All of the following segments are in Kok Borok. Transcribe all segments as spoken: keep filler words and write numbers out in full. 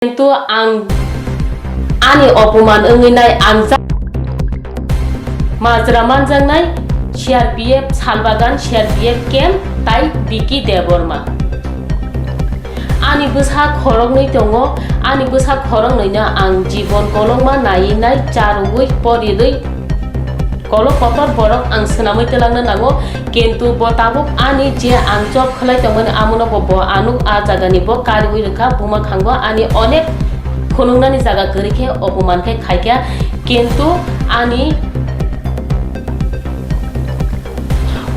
Kintu ang ani opoman wngwi nai, ang ja-, majra manjaknai C R P F Salbagan, C R P F camp tai Vicky Debbarma. Ani bwsa khoroknwi tongo, ani bwsa khoroknwino ang jibon kolokma naiwi nai, charwgwi porirwi kolok kotor borok ang swnamwi twlangna nango, kintu bo tabuk ani je ang job khlai tongmani amono bo, bo anuk a jagani bo kariwi rwkha, buma khango ani onek phunuknani jaga kwrwi khe opoman khe khaikha, kintu ani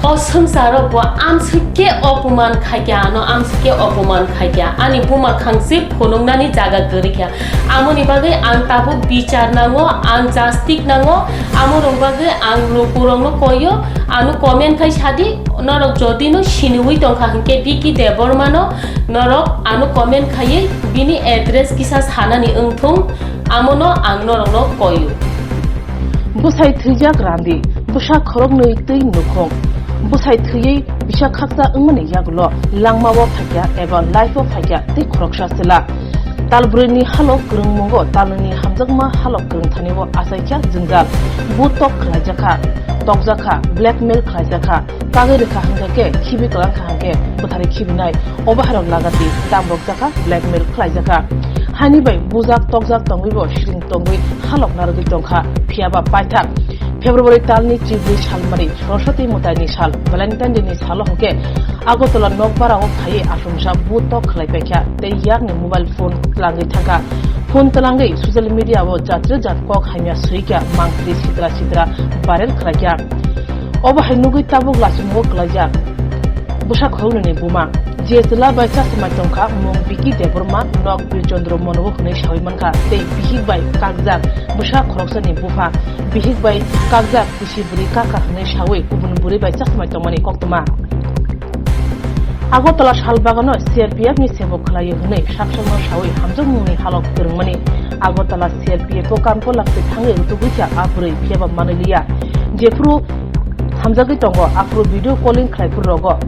o swngcharo bo amswk khe opoman khaikha, ano amswk khe opoman khaikha, ani buma khangsi phunuknani jaga kwrwi kha. Amoni bagwi ang tabuk bichar nango, ang jastik nango. Amorok bagwi ang lukurokno koyo, ano comment khai sadi, norok jodi no siniwi tongkha hinkhe Vicky Debbarma no norok ano comment khaiwi bini address kisa sanani wngthung, amono ang norokno koyo. Bwsai thwijak randi, bwsa khoroknwi twi nukhung. Bwsai thwiwi bisa khaksa wngmani yagulo langmao phaikha eba life-o phaikha tei khoroksa chwla. Tal brwini halok kwrwngmungo talnwini hamjakma halok kwrwngthani-o achaikha jwngjal. Butok khlaijakha, tokjakha, blackmail khlaijakha, kagwi rwkha hwnkhe khibi kwlangkha hwnkhe bwtharwi khibinai, obo hairok lagati damrokjakha, blackmail khlaijakha. Haini bai bujak tokjak tongwibo siring tongwi halok narwgwi tongkha, phiyaba paithak. February talni chibrwi salmari Saraswati mwtaini sal, Valentine Day ni salo hwnkhe Agartala nokbarao phaiwi achomsa butok khlaipaikha tei yakni mobile phone twlangwi thangkha. Phone twlangwi social media-o jatre jat kok hamya swikha, mangpili sitra sitra viral khlaikha. Obo hai nugwi tabuk lachimungo kwlaijak bwsa khoroknwini buma. Je chwla bai chasmai tongkha, mung Vicky Debbarma, nok Birchandra Mono hwnwi sawi mankha, tei bihik bai kakjak bwsa khoroksani bupha, bihik bai kakjak bisi bwrwi kaka hwnwi sawi kubun bwrwi bai chasmai tongmani koktwma. Agartala Salbagano C R P F ni sebok khlaio hwnwi sak sakno sawi hamjakmungni halok kwrwngmani. Agartala C R P F o camp-o lapsi thangwi rwtugwi kha a bwrwi, phiyaba manwi liya. Jephuru hamjagwi tongo, aphuru video calling khlai phuru rogo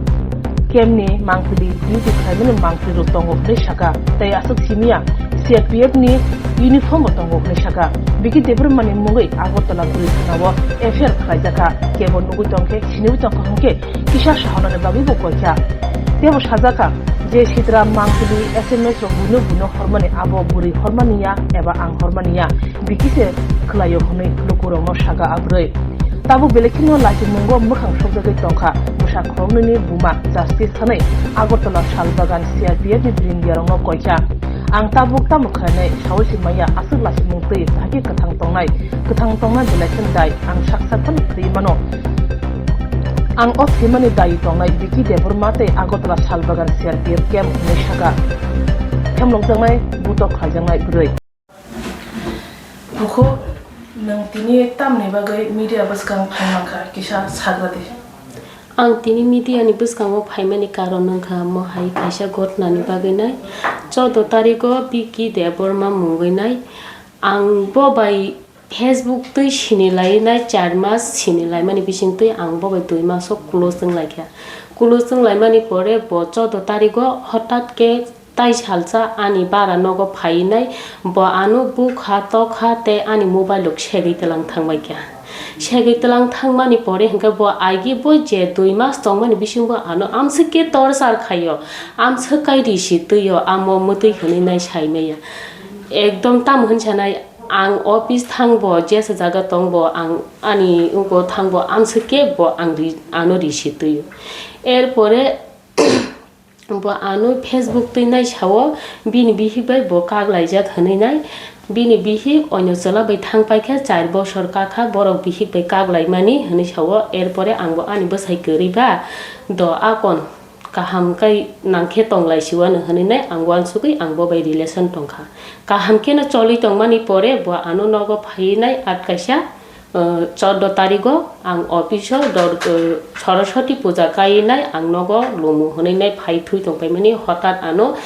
camp ni mangpili duty khlaimani mangpili rok tongo hwnwi saka, tei aswk simiya C R P F ni uniform bo tongo hwnwi saka. Vicky Debbarma ni mungwi Agartala police thana o F I R khlaijakha, kebo nugwi tongkhe siniwi tongkha hwnkhe kisa sahonani bagwi bo koikha. Tebo sajakha je sitra mangpili S M S rok buino buino hormani abo bwrwi hormani ya eba ang hormani ya, Vicky se khlaio hwnwi lukurokno saka a bwrwi. Tabuk belai kheno lachimungo mwkhang sokjagwi tongkha. Bwsa khoroknwini buma justice sanwi Agartala Salbagan C R P F ni bwrwiyarokno koikha. Ang tabuk tamo khlainai sawi se maya, aswk lachimung twi hakhe kwthang tongnai. Kwthang tongna belai khe dai, ang sak sak phano thwi mano. Ang o thwimani dai tongnai Vicky Debbarma tei Agartala Salbagan C R P F camp hwnwi saka. Khemlokjaknai, butok khlaijaknai bwrwi. Bukhu, nwng tini tamni bagwi media bwskang phai mankha, kisa sagra di. Ang tini media ni bwskango phaimani karon wngkha, mo hai kaisa ghotna ni bagwi nai. Choudo tarigo Vicky Debbarma mungwi nai. Ang bo bai Facebook twi sini lai nai, char mas sini lai mani bising twi ang bo bai dui maso close wng lai kha. Close wng lai mani pore bo choudo tarigo hotat khe tai salsa ani bara nogo phai nai, bo ano bukha tokha tei ani mobile rok segwi twlang thang bai kha. Segwi twlang thang mani pore hwnkhe bo agi bo je dui mas tong mani bising bo ano amswk khe torchar khai o, amswk kai ri si twi o, amo mwtwi hwnwi nai sai maya. Ekdom tamo hwn sanai, ang office thang bo, jesa jaga tong bo, ang ani uko thang bo, amswk khe bo ang ri-, ano ri si twi o. Er pore bo ano Facebook twi nai sao, bini bihik bai bo kak laijak hwnwi nai. Bini bihik oino chwla bai thang pai kha, char bosor ka kha, borok bihik bai kak lai mani hwnwi sao. Er pore ang bo ani bwsai kwrwi ba do akon kaham kai nang khe tong lai si wano hwnwi nai ang uansugwi ang bo bai relation tong kha. Kaham khe no choli tong mani pore bo ano nogo phai nai at kaisa, uh, choudo tarigo ang office o dor-, uh, Saraswati puja kai nai ang nogo lumu hwnwi nai phai thui tong pai mani, hotat ano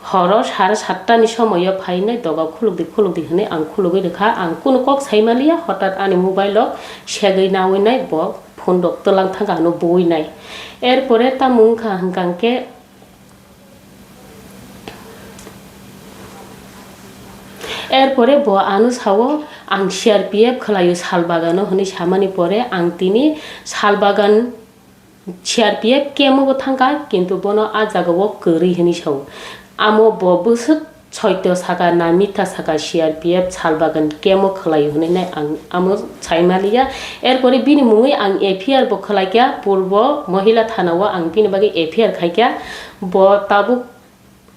horo sare satta ni somoyo phai nai doga khuluk di, khuluk di hwnwi ang khulugwi rwkha. Ang kunu kok sai maliya, hotat ani mobile o segwi nawi nai bo. Phone rok twlang thangkha hwnwi bui nai. Er pore tamo wngkha hwnkha hwnkhe, Erpore bo ano sao, "Ang C R P F khwlaio sal bagano," hwnwi samani pore ang tini sal bagan C R P F camp-o bo thangkha, kintu bono a jagao kwrwi hwnwi sao. Amo bo bwswk soito saka na mitha saka, C R P F sal bagan camp-o khwlaio hwnwi nai ang amo sai maliya. Erpore bini mungwi ang F I R bo khwlaikha, Purbo Mohila Thana-o ang bini bagwi F I R khaikha. Bo tabuk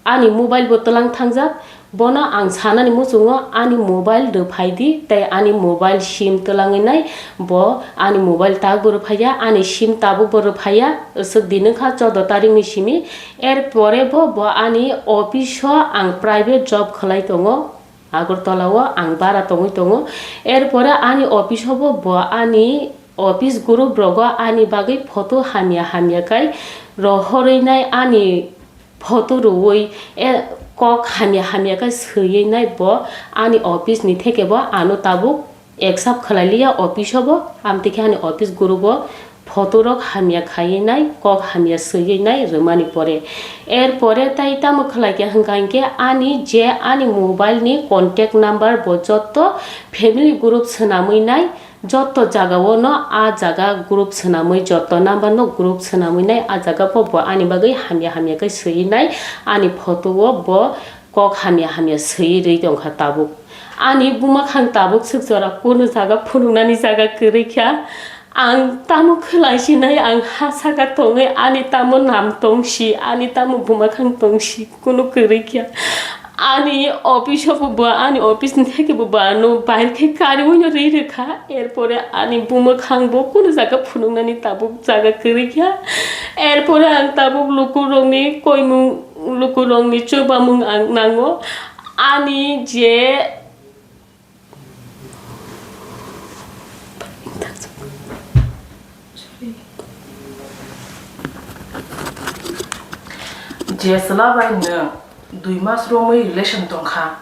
ani mobile bo twlang thangjak. Bono ang sanani muchungo ani mobile rwphai di, tei ani mobile sim twlangwi nai bo ani mobile tabukbo rwphaiya, ani sim tabukbo rwphaiya. Aswk din wngkha choudo tarikni simi. Erpore bo, bo ani office-o, ang private job khwlai tongo, Agartala-o ang bara tongwi tongo. Erpore ani office-o bo, bo ani office group rogo ani bagwi photo hamya hamya khe rohorwi nai, ani photo rwui, e, kok hamya hamya khe swiwi nai bo ani office ni theke bo ano tabuk accept khwlai liya office o bo, amtwi khe ani office group o photo rok hamya khaiwi nai, kok hamya swiwi nai rwmani pore. Erpore tai tamo khwlai kha hwnkha hinkhe ani je ani mobile ni contact number bo jotto family group swnamwi nai, jotto jagao no a jaga group swnamwi, jotto number no group swnamwi nai, a jaga bo bo ani bagwi hamya hamya khe swiwi nai, ani photo o bo kok hamya hamya swiwi rwi tongkha tabuk. Ani buma khang tabuk swk jora kunu jaga phunuknani jaga kwrwi kha. Ang tamo khwlai sinai, ang ha saka tongwi ani tamo nam tongsi, ani tamo buma khang tongsi. Kunu kwrwi kha. Ani office o bo ba, ani office ni theke bo ba ano bahir khe kariwi no ri rwkha. Erpore ani buma khang bo kunu jaga phunuknani tabuk jaga kwrwi kha. Erpore ang tabuk lukurokni koimung, lukurokni chubamung ang nango. Ani je Je chwla bai nwng dui mas romwi relation tongkha,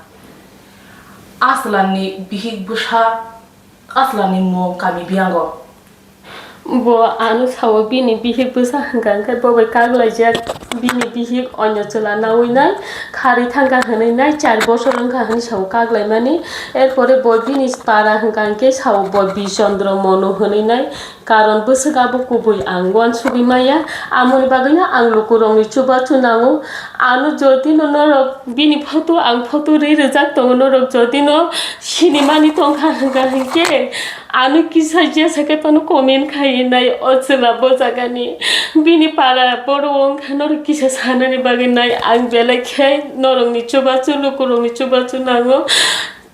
a chwlani bihik bwsa, a chwlani mung kami biyango. Bo ano sao bini bihik bwsa hwnkha hwnkhe bo bai kaglaijak, bini bihik onyo chwla naui nai, kharwi thangkha hwnwi nai, char bosor wngkha hwnwi sao kaglaimani. Erpore bo bini para hwnkha hwnkhe sao bo Bichandra Manu hwnwi nai, karon bwswk abo kubui ang uansugwi maya, amoni bagwino ang lukurokni chubachu nango. Ano jotino norok bini photo, ang photo ri rwjak tongo, norok jotino sinimani tongkha hwnkha hwnkhe, ano kisa jesa khe phano comment khaiwi nai o chwla bo jagani. Bini para borok wngkha norok kisa sanani bagwi nai, ang belai khe norokni chubachu, lukurokni chubachu nango.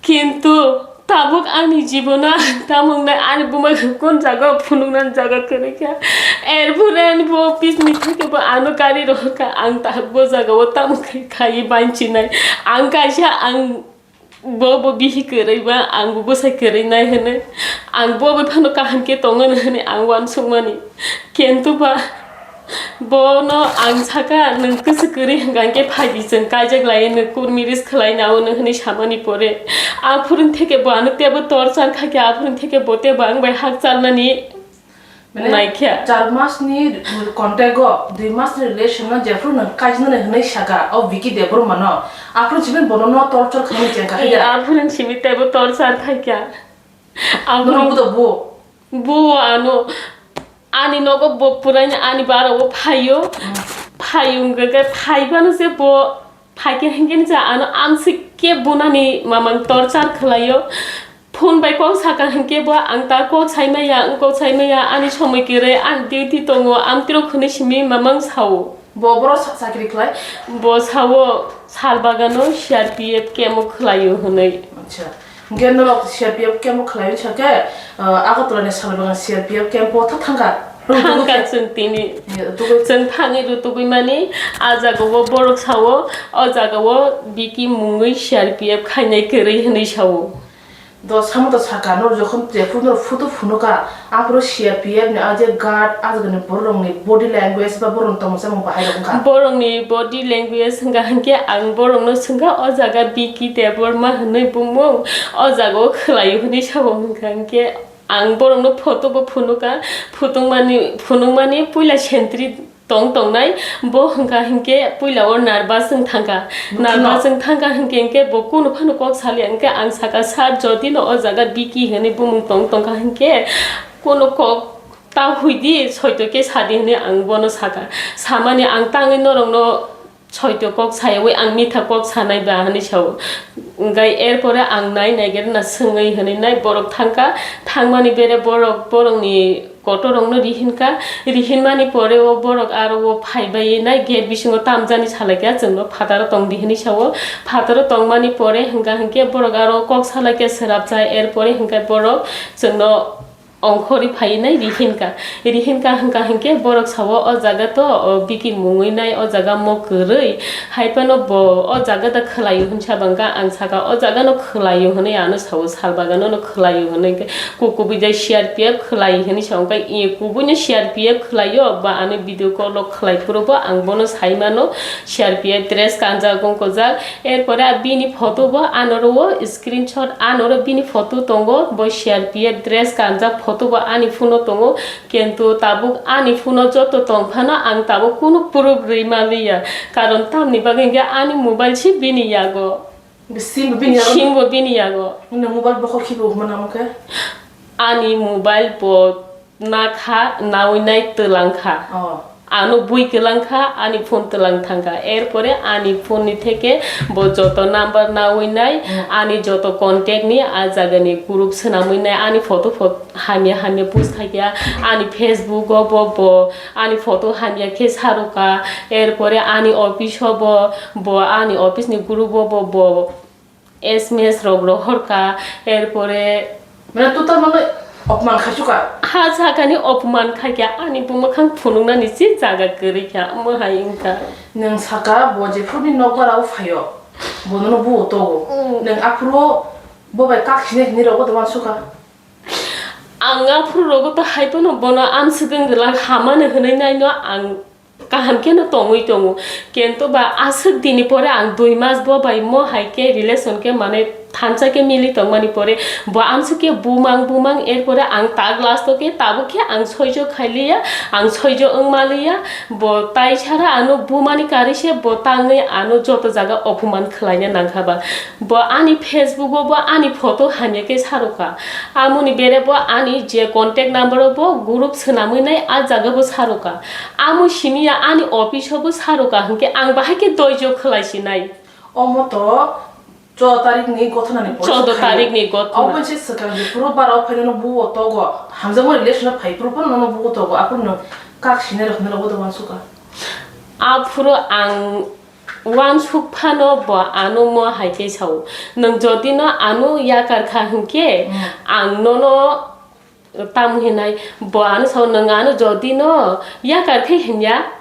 Kintu tabuk ani jibono ang tamo wngnai, ani buma kun jaga phunuknani jaga kwrwi kha. Erpore ani bo office ni theke bo ano gari rohorkha, ang tabuk bo jaga o tamo khai, khaiwi banchinai. Ang kaisa ang Bo bo bihi kwrwi ba, ang bo bwsai kwrwi nai hwnwi, ang bo bai phano kaham khe tongo hwnwi ang uansukmani. Kintu ba bono ang saka, "Nwng kwswk kwrwi hwnkha khe phai di, chwng kaijak lai, nwng kurmi ris khwlai nao," hwnwi samani pore. Aphuru theke bo ano teibo torchar kha khe, aphuru theke bo teibo ang bai hakchalnani Mane, naikhe. Char mas ni contact o, dui mas ni relation no jephru nwng kaijna nai hwnwi saka, o Vicky Debbarma no. Aphuru simi bono no torture khaimani chengkha khe da. Aphuru simi teibo torture khaikha. Nono budo bu. Bu ano, ani nogo bo puraini ani bara o phaio. Hmm. Phaio hwnkhe phaiphano se bo Phaikhe hinkhe ni cha ano amswk khe bunani mamang torchar khwlaio. Phone bai kok saka hinkhe bo ang ta kok saimaya, wng kok saimaya, ani somoi kwrwi, ani duty tongo, amtwrok hwnwi simi mamang sao. Bo boro sa-, chakri khlai? Bo sao sal bagano C R P F camp o khwlaio hwnwi. Acha. Hinkhe norok C R P F camp o khwlai wngsa khe, ah, Agartala ni salbagani C R P F camp o tha thangkha. Thangkha chwng tini. Rutugwi. Chwng thangwi rutugwi mani, ah jaga o borok sao, o jaga o Vicky mungwi C R P F khainai kwrwi hwnwi sao. Do samo to saka, nor jokhon jephru nor photo phunukha, aphuru C R P F ni a je guard, a jaga ni borok rok ni body language ba borok ni tongmung chamung bahai rok wngkha. Borok ni body language wngkha hinkhe ang borok no swngkha, o jaga Vicky Debbarma hwnwi bumung, o jaga o khwlai hwnwi sao, hwnkha hinkhe ang borok no photo bo phunukha, phunukmani, phunukmani puila sentry tong tongnai, bo hwnkha hinkhe puila o nervous wng thangkha. Nervous wng thangkha hinkhe, hinkhe bo kunu phano kok saliya, hinkhe ang saka, "Sir, jodi no o jaga Biki hinwi bumung tong tongkha hinkhe, kunu kok ta huidi, soito khe sadi," hinwi ang bono saka. Samani ang tangwi norokno soito kok sayawi ang mitha kok sanai ba hinwi sao. Hinkhe er pore ang nai naigerna swngwi hinwi nai borok thangkha, thangmani bere borok borokni kotorokno rihinkha, rihinmani pore o borok aro o phaibai nai gate bisingo tamjani salaikha, chwngno phataro tongdi hinwi sao. Phataro tongmani pore hwnkha hinkhe borok aro kok salaikha swrapsa, er pore hinkhe borok chwngno ongkhorwi phaiwi nai rihinkha. Rihinkha hwnkha hinkhe borok sao, "O jaga to o Biki mungwi nai, o jaga mo kwrwi, hai phano bo o jaga da khwlaio," hinwi sa bangkha. Ang saka, "O jaga no khwlaio," hinwi ano sao, "Sal bagano no khwlaio," hinwi khe, "Ku kubui jai C R P F khwlai," hinwi sa, wngkha i kubui no C R P F khwlaio, ba ano video call rok khwlai phuru bo ang bono sai mano, C R P F dress kanjak wngkojak. Erpore a bini photo bo anoro o screenshot, anoro bini photo tongo, bo C R P F dress kanjak photo bo ani phone o tongo, kintu tabuk ani phone o joto tong phano ang tabuk kunu proof rwi manliya, karon tamni bagwi hwnkhe ani mobile se bini yago. Sim bo bini yago? Sim bo bini yago. Nini mobile bokhok khibi huma namo khe? Ani mobile bo nakha, nawi nai twlang kha. Oh. Ano bui kwlang kha, ani phone twlang thang kha. Erpore ani phone ni theke bo joto number nawi nai, hmm, ani joto contact ni a jaga ni group swnamwi nai, ani photo pho-, hamya hamya post khai kha, ani Facebook o bo, bo ani photo hamya khe saruka, erpore ani office o bo, bo ani office ni group o bo, bo S M S rok rohor kha, erpore. Mane total mane opman khai suka? Ha sakani opman khai kha, ani buma khang phunuknani si jaga kwrwi kha, omo hai wngkha. Nwng saka bo jephuru ni nokbar o phaio, bo nono buo togo. Mm. Nwng aphuru bo bai kak sini hini rogo dogan suka? Ang aphuru rogo to hai phano bono amswk wng gwlak hamani hwnwi naino ang kaham kheno tongwi tongo. Kintu ba aswk dini pore ang dui mas bo bai mo hai khe relation khe mane thansa khe mili tongmani pore bo amswk khe bumang bumang, erpore ang tak last o khe tabuk khe ang soijo khailiya, ang soijo wngma liya. Bo tai sara ano bumani kari se bo tangwi ano joto jaga opoman khwlaina nangkha ba. Bo ani Facebook o bo ani photo hamya khe saruka. Amoni bere bo ani je contact number o bo group swnamwi nai a jaga bo saruka. Amo simi ya ani office o bo saruka hwnkhe ang bahai khe doijo khwlai sinai. Omo to choudo tarik ni gothona ni pore choudo tarik ni gothona. Obo se swkang jephuru bara o phaino no buo togo. Hamjakma relation o phai phuru phano nono buo togo. Aphuru no kak sinai rok hinwi rokbo dogan suka. Aphuru ang uansuk phano bo ano mo hai khe sao. Nwng jodi no ano yakar kha hwnkhe, hmm, ang nono tamo hinai. Bo ano sao, nwng ano jodi no yakar khe hinya.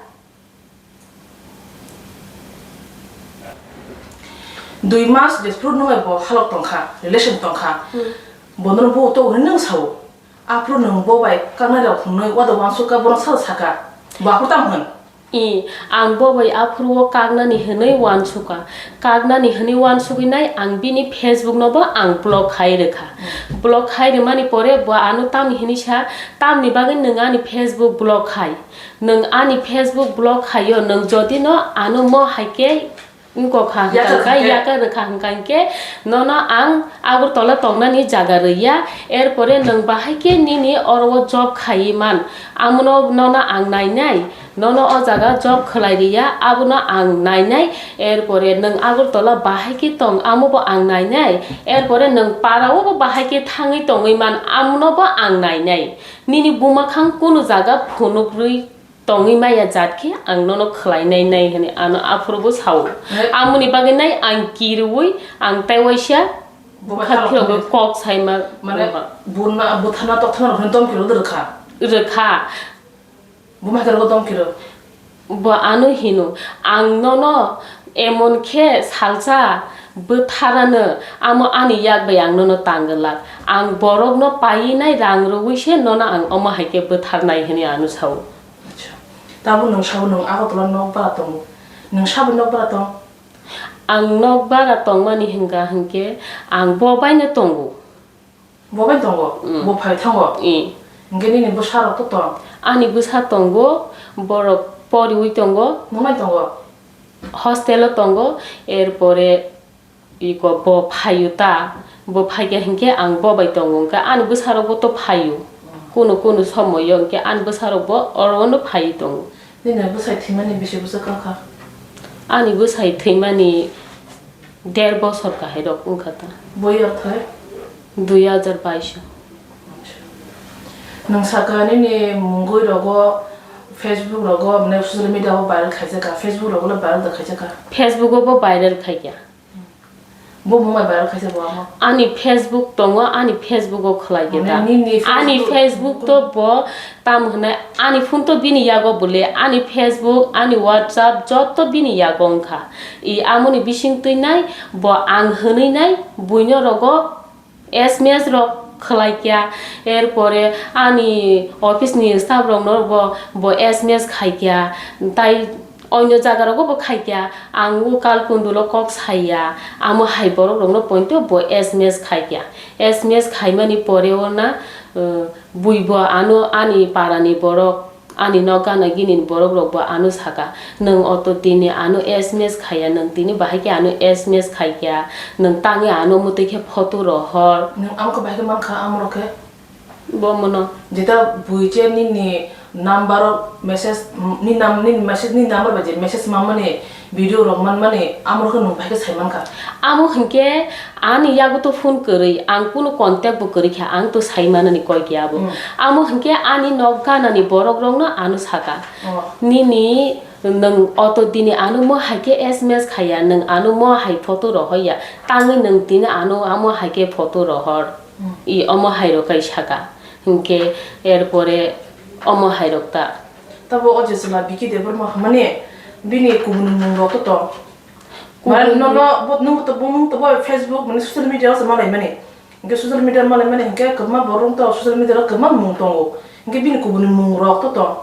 Dui mas jephuru nwng bai bo halok tongkha, relation tongkha. Hmm. Bo nono buo togo hinwi nwng sao. Aphuru nwng bo bai kaknai rok hwnwi uado uansuk kha, bono sal saka. Bo aphuru tamo hwn? I, ang bo bai aphuru o kaknani hwnwi uansukha. Kaknani hwnwi uansugwi nai ang bini Facebook no bo ang block khai rwkha. Block khai rwmani pore bo ano tamni hwnwi sa, "Tamni bagwi nwng ani Facebook block khai? Nwng ani Facebook block khaio, nwng jodi no ano mo hai khe wngkok kha," yakar hwnkha khe, yakar rwkha hwnkha hinkhe nono ang Agartala tongnani jaga rwya, erpore nwng bahai khe nini oro o job khaiwi man, amono nono ang nainai, nono o jaga job khwlai rwya, abono ang nainai, erpore nwng Agartala bahai khe tong, amo bo ang nainai, erpore nwng para o bo bahai khe thangwi tongwi man, amono bo ang nainai, nini buma khang kunu jaga phunuk rwi tongwi maya jat khe ang nono khwlai nai nai hwnwi ano aphuru bo sao. He? Amoni bagwi nai ang kirwi ang tei waisa buma bwkha tharok phiyok hwnwi kok saima mane wngkha. Buna, buthana tokthana rok hwnwi domkirok rwkha. Rwkha. Buma hai rok domkirok. Bo ano hino, ang nono emon khe salsa bwtharano, amo ani yak bai ang nono tangwlak. Ang borokno paiwi nai rang rwui se nono ang omo hai khe bwtharnai hwnwi ano sao. Acha. Tabuk nwng sabo nwng Agartala nok bara tongo. Nwng sabo nok bara tong? Ang nok bara tongmani hwnkha hwnkhe ang bo baino tongo. Bo bai tongo? Mm. Bo phai thango? Mm. Hwnkhe nini bwsa rok to tong? Ani bwsa tongo, borok Poriwi tongo. Nwng bai tongo? Hostel o tongo, erpore iko bo phaio ta, bo phaikha hinkhe ang bo bai tongo, hinkhe ani bwsarok bo to phaio, kunu kunu somoyo hinkhe ani bwsarok bo oro no phaiwi tongo. Nini bwsai thwimani bisi bwswk wngkha? Ani bwsai thwimani der bosor kahai rok wngkha ta. Boi yak thai? Dui hajar bais o. Nwng saka nini mungwi rogo, Facebook rogo, mane social media o viral khaijak kha, Facebook rogo le viral da khaijak kha. Facebook o bo viral khaikha. Bo mung bai viral khaisa bo amo? Ani Facebook tongo, ani Facebook o khlai khe mane ta. Nini ani Facebook Facebook to bo tam hwnai, ani phone to bini yago bole, ani Facebook, ani WhatsApp joto bini yago wngkha. I amoni bising twi nai bo ang hwnwi nai buino rogo S M S rok khlai kya, erpore ani office ni staff rok no bo, bo S M S khai kya, tai onyo jaga rogo bo khai kya, ang o kal kundulo kok sai ya, amo hai borok rok no pointo bo S M S khai kya, S M S khai mani pore o na, uh, bui bo ano ani para ni borok, ani nok gana gini ni borok rok bo ano saka, "Nwng oto tini ano S M S khaiya, nwng tini bahai khe ano S M S khai kya, nwng tangwi ano mwtwi khe photo rohor." Nwng amokhe bahai khe mankha amorok khe? Bo mono. Jeta bui je nini number o message, ni nam-, nini message ni number bai je message mamani video rok manmani, amo khe nwng bahai khe sai mankha. Amo hinkhe ani yago to phone kwrwi, ang kunu contact bo kwrwi kha, ang to sai manani koi khe abo. Hmm. Amo hinkhe ani nok ganani borok rokno ano saka. Oh. Nini nwng oto dini ano mo hai khe S M S khaiya, nwng ano mo hai photo rohoya, tangwi nwng tini ano amo hai khe photo rohor. Hmm. I omo hai rok kai saka. Hinkhe erpore omo hai rok ta. Tabo o je chwla Biki Debbarma hwnmani bini kubuni mung rok to tong. Kubuni mane nono bo, nwng to, bo nwng to bo Facebook mane social media o se malai mani. Hinkhe social media malai mani hinkhe kwbangma borok to social media o kwbangma mung tongo. Hinkhe bini kubuni mung rok to tong.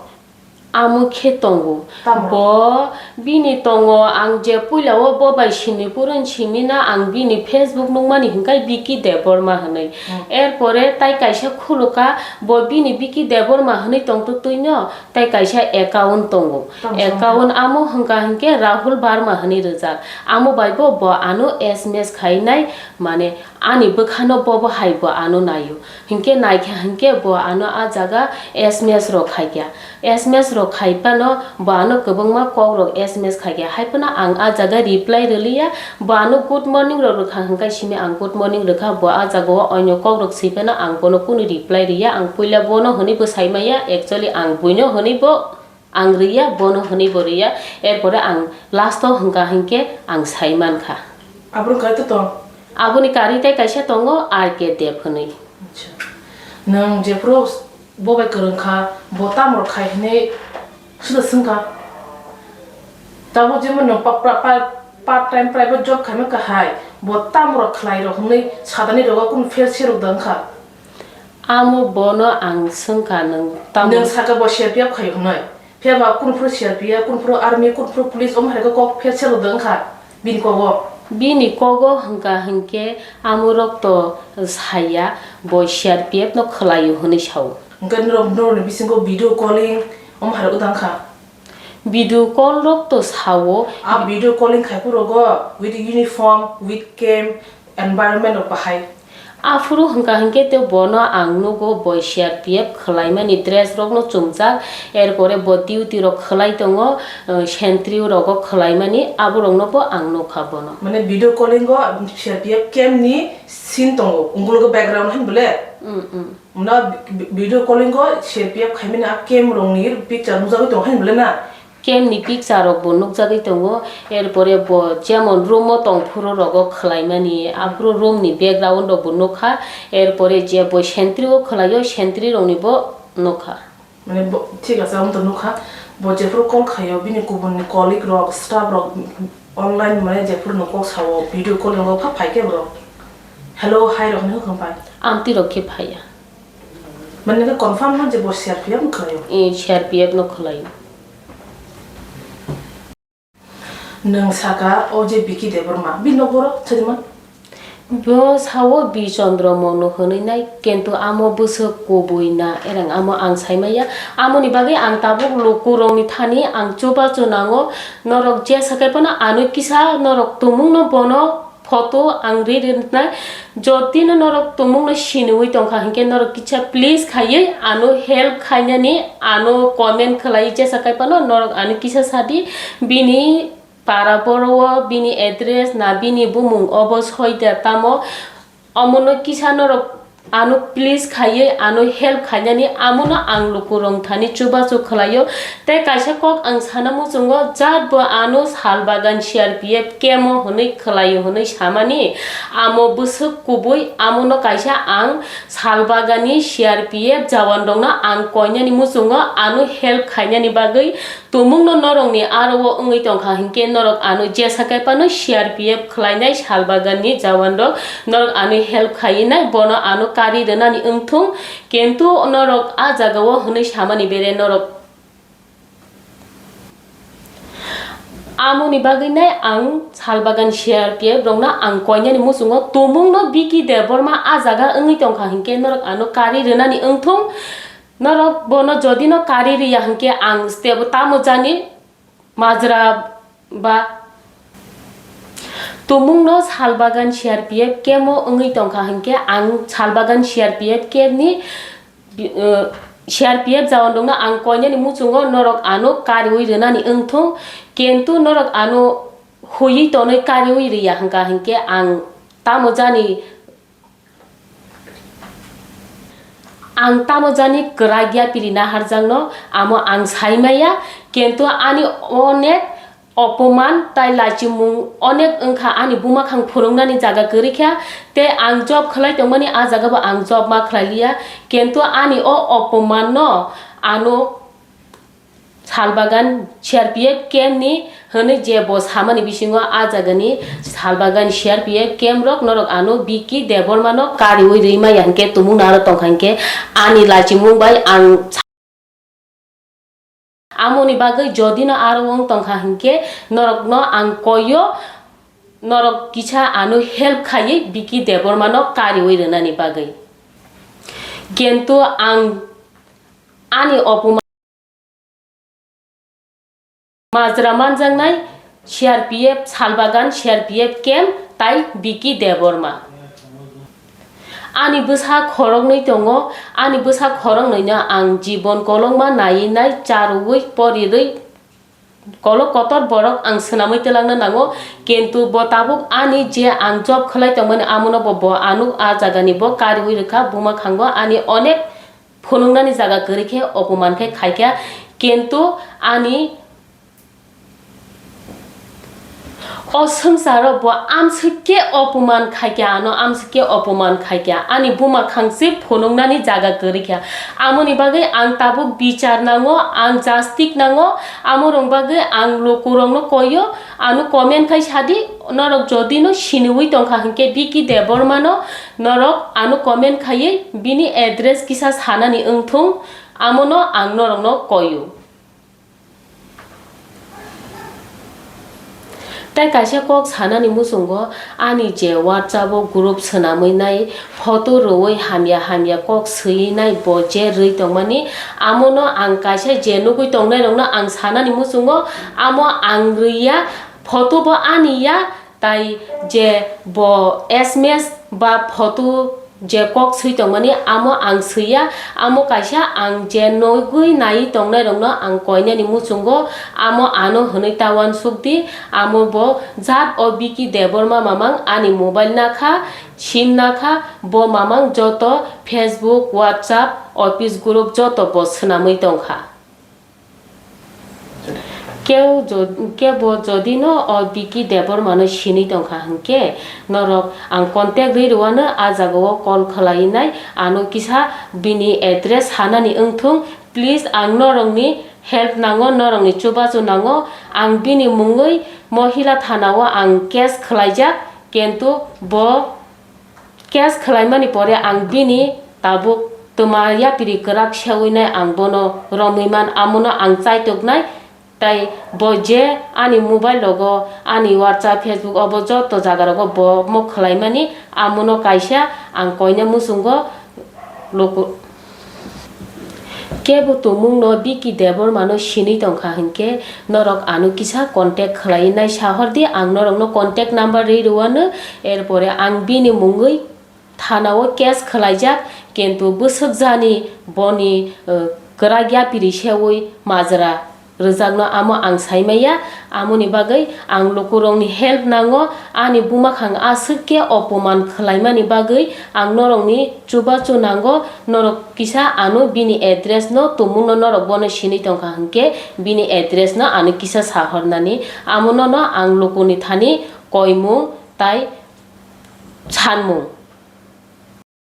Amo khe tongo. Tamo? Bo bini tongo, ang je puila o bo bai simi purun simi na ang bini Facebook nukmani hinkhe Biki Debbarma hwnwi. Hmm. Erpore tai kaisa khuluka, bo bini Biki Debbarma hwnwi tongtwtwi no. Tai kaisa account tongo. Tamo account amo hwnkha hinkhe Rahul Barma hwnwi rijak. Amo bai bo, bo ano S M S khainai, mane ani bwkhano bobo hai bo ano naio. Hinkhe naikha hinkhe bo ano a jaga S M S rok khaikha. S M S rok khaiphano bo ano kwbangma kokrok S M S khaikha. Haiphano ang a jaga reply rwliya. Bo ano good morning rok rwkha hwnkhe simi ang good morning rwkha, bo a jaga o onyo kok rok swi phano ang bono kunu reply rwya, ang puila bono hwnwi bo sai maya, actually ang buino hwnwi bo ang rwya, bono hwnwi bo rwya, erpore ang last o hwnkha hinkhe ang sai mankha. Aboni karwi to tong? Aboni karwi tei kaisa tongo R K Dev hwnwi. Acha. Nwng jephuru bo bai kwrwng kha, bo tamo rok khai hwnwi swngkha. Tabuk jemon nwng pa-, pa-, pa-, part time private job khaima kahai, bo tamo rok khlai rok hwnwi sadani rogo kunu fail se rok da wngkha. Amo bono ang swngkha, nwng tamo? Nwng saka bo C R P F khai hwnwi. Phiya ba kunu phuru C R P F, kunu phuru army, kunu phuru police, omo hai khe kok fail se rok da wngkha bini kogo. Bini kogo hwnkha hinkhe amorok to saya, bo C R P F no khwlaio hwnwi sao. Hwnkhe norok, norokni bisingo video calling omo hai rok da wngkha. Video call rok to sao. A video calling khai phuru go with uniform, with camp, environment rok bahai. Aphuru hwnkha hinkhe tei bono ang nugo, bo C R P F khwlaimani dress rokno chumjak, erpore bo duty rok khwlai tongo, eh, sentry rogo khwlaimani, aborokno bo ang nukha bono. Mane video calling o C R P F camp ni scene tongo, ungkulugo background hai bole? Mm, mm. Mane vi-, vi-, video calling o C R P F khaimani a camp rokni picture nukjagwi tongo hai bole na? Camp ni picture rok bo nukjagwi tongo, erpore bo jemon room o tong phuru rogo khwlaimani, aphuru room ni background rok bo nukha, erpore je bo sentry o khwlaio, sentry rok ni bo nukha. Mane bo, thik ase, ang to nukha, bo jephuru call khaio, bini kubun ni colleague rok, staff rok, online mane jephuru no kok sao, video call rok pha phai khe borok. Hello, hi rok hinwi hokhe phai. Amtwi rok khe phaiya. Mane khe confirm no je bo C R P F no khwlaio? Eh, C R P F no khwlaio. Nwng saka o je Biki Debbarma, bini nok boro Chadiman? Bo sao Bichandra Manu hwnwi nai, kintu amo bwswk kubui na erang amo ang sai maya. Amoni bagwi ang tabuk lukurokni thani ang chubachu nango, norok jesa khe phano ano kisa norok tumungno bono photo ang ri rinai. Jotino norok tumungno siniwi tongkha hinkhe norok kisa please khaiwi ano help khainani, ano comment khlai jesa khe phano norok ano kisa sadi, bini para boro o bini address na bini bumung obo soi da tamo, omono kisa norok ano please khaiwi ano help khainani amono ang lukurok thani chubachu khlaio. Tei kaisa kok ang sana muchungo, jat bo ano Salbagan C R P F camp o hwnwi khlaio hwnwi samani, amo bwswk kubui, amono kaisa ang Salbagan ni C R P F jawan rokno ang koinani muchungo ano help khainani bagwi. Tumungno norokni aro o wngwi tongkha hinkhe norok ano jesa khe phano C R P F khlainai Salbagan ni jawan rok, norok ano help khaiwi nai, bono ano kari rwnani wngthung, kintu norok a jaga o hwnwi samani bere norok. Amoni bagwi nai ang Salbagan C R P F rokno ang koinani muchungo tumungno Vicky Debbarma a jaga wngwi tongkha hinkhe norok ano kari rwnani wngthung. Norok bono jodi no kari riya hinkhe ang stebo tamo jani majra ba tumungno Salbagan C R P F camp o wngwi tongkha hinkhe ang Salbagan C R P F camp ni bi-, uh, C R P F jawan rokno ang koinani muchungo norok ano kariwi rwnani wngthung, kintu norok ano huiwi tonwi kariwi riya hwnkha hinkhe ang tamo jani Ang tamo jani kwrak yapiri naharjakno, amo ang sai maya, kintu ani onek opoman tai lachimung onek wngkha, ani bumakhang phunuknani jaga kwrwi kha, tei ang job khlai tongmani a jagabo ang job ma khlai liya, kintu ani o opomanno ano Salbagan C R P F camp ni hwnwi je bo samani bisingo a jagani Salbagan C R P F camp rok norok ano Vicky Debbarma no kariwi rwi maya hinkhe tumung naro tongkha hinkhe ani lachimung bai ang sa-, amoni bagwi jodi no aro wng tongkha hinkhe norok no ang koio, norok kisa ano help khaiwi Vicky Debbarma no kariwi rwnani bagwi. Kintu ang ani opoma Majra manjaknai C R P F Salbagan C R P F camp tai Vicky Debbarma. Ani bwsa khoroknwi tongo, ani bwsa khoroknwino ang jibon kolokma naiwi nai charwui porirwi kolok kotor borok ang swnamwi twlangna nango, kintu bo tabuk ani je ang job khlai tongmani amono bo, bo ano a jagani bo kariwi rwkha, buma khango ani onek phunuknani jaga kwrwi khe opoman khe khaikha, kintu ani o swngcharo bo amswk khe opoman khaikha, ano amswk khe opoman khaikha, ani buma khangsi phunuknani jaga kwrwi kha. Amoni bagwi ang tabuk bichar nango, ang jastik nango, amorok bagwi ang lukurokno koio, ano comment khai sadi, norok jodi no siniwi tongkha hinkhe Vicky Debbarma no, norok ano comment khaiwi bini address kisa sanani wngthung, amono ang norokno koio. Tei kaisa kok sanani muchungo ani je WhatsApp o group swnamwi nai photo rwui hamya hamya kok swiwi nai bo je rwi tongmani, amono ang kaisa je nugui tongnairokno ang sanani muchungo, amo ang rwiya, photo bo ani ya, Tai je bo S M S ba photo je kok swi tongmani, amo ang swiya, amo kaisa ang je nugui naiwi tongnairokno ang koinani muchungo, amo ano hwnwi ta uansuk di, amo bo jat o Vicky Debbarma mamang ani mobile nakha, sim nakha, bo mamang joto Facebook, WhatsApp, office group joto bo swnamwi tongkha. Kebo jo-, kebo jodi no o Vicky Debbarma no sinwi tongkha hinkhe, norok ang contact rwi rwano, a jaga o call khlai nai, ano kisa bini address sanani wngthung. Please, ang norokni help nango, norokni chubachu nango. Ang bini mungwi Mohila thana o ang case khlaijak, kintu bo case khlaimani pore ang bini tabuk twma yapiri kwrak sewi nai, ang bono romwi man, amono ang chaitok nai. Tai bo je ani mobile rogo, ani WhatsApp, Facebook obo joto jaga rogo bo mo khwlaimani, amono kaisa ang koina muchungo luku. Kebo tongmungno Biki Debbarmano sinwi tongkha hinkhe norok ano kisa contact khwlaiwi nai sahordi, ang norokno contact number rwi rwano, erpore ang bini mungwi thanao case khwlaijak, kintu bwswk jani boni, eh, kwrak yapiri seui majra rwjakno amo ang saimaya. Amoni bagwi ang lukurokni help nango, ani bumakhang aswk khe opoman khwlaimani bagwi ang norokni chubachu nango, norok kisa ano bini address no tumungno norok bono sinwi tongkha hinkhe bini address no ano kisa sahornani, amono no ang lukuni thani koimung tai sanmung.